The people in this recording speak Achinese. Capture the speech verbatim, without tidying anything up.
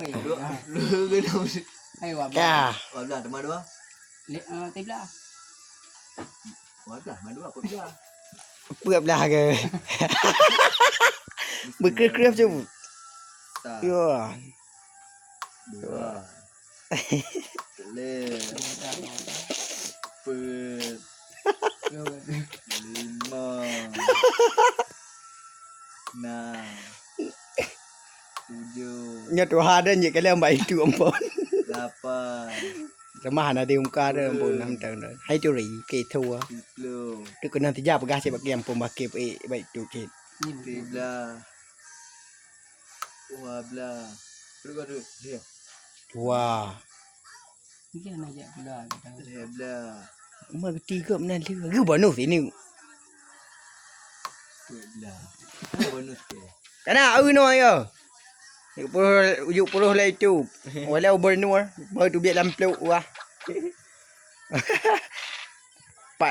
Dua, dua, dua. Ayo, wablah. Dah. Wablah, teuma dua. Le-, eh, tiga belas. Wablah, ma dua, aku tiga. Peuet blah ke? Beukreuh-kreuh tu. Sa. Ya. Dua. Lé. Peuet. Lima. Enam. Tujoh. Nyoe tuha dah nyek kalian bak itu ampun. Lapan. Lemah na di muka dah ampun, enam tahun dah. Hai tu ri, ke tu ah. Sepuluh. Tu kena tija peugah cek bak ampun bakeh, eh, bak itu cek. Tiga belas. Dua belas. Pergi tu, dia. Wah. Mungkin nak jak pula kita. Tiga belas. Uma ketiga mana dia? Lagi bonus ini. Tiga belas. Bonus ke? Kana au no ya. Ujuk puluh, ujuk puluh lah itu. Walau bernur, baru tu biar lamplok wah.